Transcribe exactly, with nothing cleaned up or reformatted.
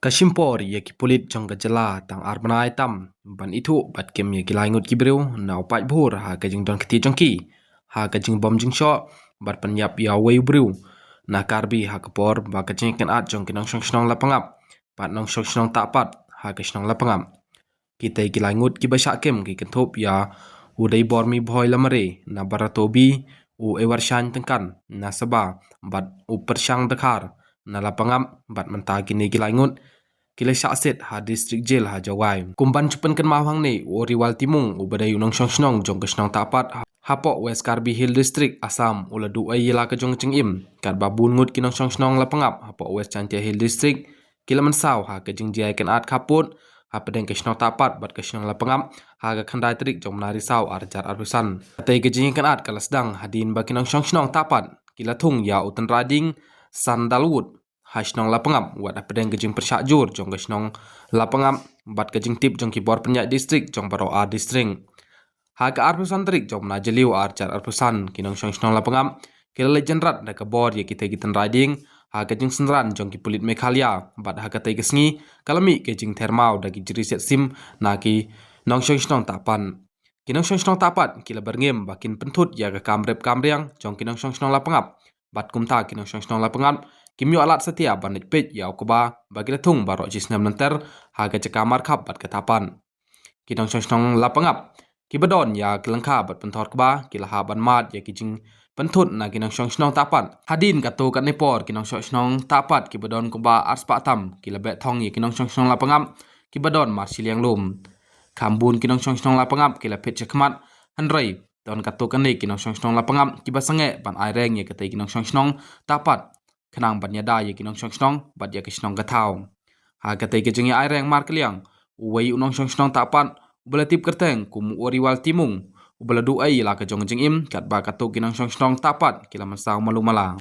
Ka shim por ïa ki pulit jong ka jylla tang ar bnai tam ban ithuh bad kem ïa ki lai ngut ki briew na u paidbah ha ka jingdon kti jong ki ha ka jingbam jingshoh bad pynïap ïa uwei u briew na Karbi ha ka por ba ka jingïakynad jong ki nongshong shnong Lapangap bad nongshong shnong Tahpat ha ka shnong Lapangap. Kitei ki lai ngut kiba shah kem ki kynthup ïa u Deibormi Bhoi Lamare na Barato B, u Ewarshaiñ Tyngkan na Saba bad u Pyrshang Dkhar na Lapangap bad mynta kine ki lai ngut ki la shah set ha District Jail ha Jowai. Kum ban shu pynkynmaw hangne, u Oriwal Timung uba dei u nongshong shnong jong ka shnong Tahpat hapoh West Karbi Hill District, Assam, u la duh ei ïa la ka jong ka jingim katba bun ngut ki nongshong shnong Lapangap hapoh West Jaintia Hill District ki la mynsaw ha ka jingjia ïakynad khappud hapdeng ka shnong Tahpat bad ka shnong Lapangap ha ka khyndai tarik jong u bnai Risaw ar hajar arphew san. Katei ka jingïakynad ka la sdang hadien ba ki nongshong shnong Tahpat ki la thung ïa u tynrai dieng Sandalwood ha shnong Lapangap wat hapdeng ka jingpyrshah jur jong ka shnong Lapangap bad ka jingtip jong ki bor pynïaid district jong baroh ar district. Ha ka arphew san tarik jong u bnai Jylliew ar hajar arphew san, ki nongshong shnong Lapangap ki la leit jynrat da ka bor ïa kitei ki tynrai dieng ha ka jingsynran jong ki pulit Meghalaya bad ha katei ka sngi ka la mih ka jingther maw da ki jingri siat sim na ki nongshong shnong Tahpat. Ki nongshong shnong Tahpat ki la byrngem ba kin pynthut ïa ka kam rep kam riang jong ki nongshong shnong Lapangap bad kumta ki nongshong shnong Lapangap kim ïoh lad satia ban leit peit ïa u kba ba ki la thung baroh shi snem lynter ha ka jaka markhap bad ka Tahpat. Ki nongshong shnong Lapangap kiba don ïa ki lyngkha bad pynthor kba ki la hap ban mad ïa ki jingpynthut na ki nongshong shnong Tahpat. Hadien katto katne por ki nongshong shnong Tahpat kiba don kumba arspah tam ki la beh thong ïa ki nongshong shnong Lapangap kiba don marshiliang lum. Kham bun ki nongshong shnong Lapangap ki la phet shakhmat, hynrei don katto katne ki nongshong shnong Lapangap kiba sangeh ban ai reng ïa katei ki nongshong shnong Tahpat khnang ban ïada ïa ki nongshong shnong bad ïa ka shnong ka thaw. Ha katei ka jingïa ai reng markylliang, uwei u nongshong shnong Tahpat uba la tip kyrteng kum u Oriwal Timung uba la duh ei ïa la ka jong ka jingim katba katto ki nongshong shnong Tahpat ki la mynsaw malu mala.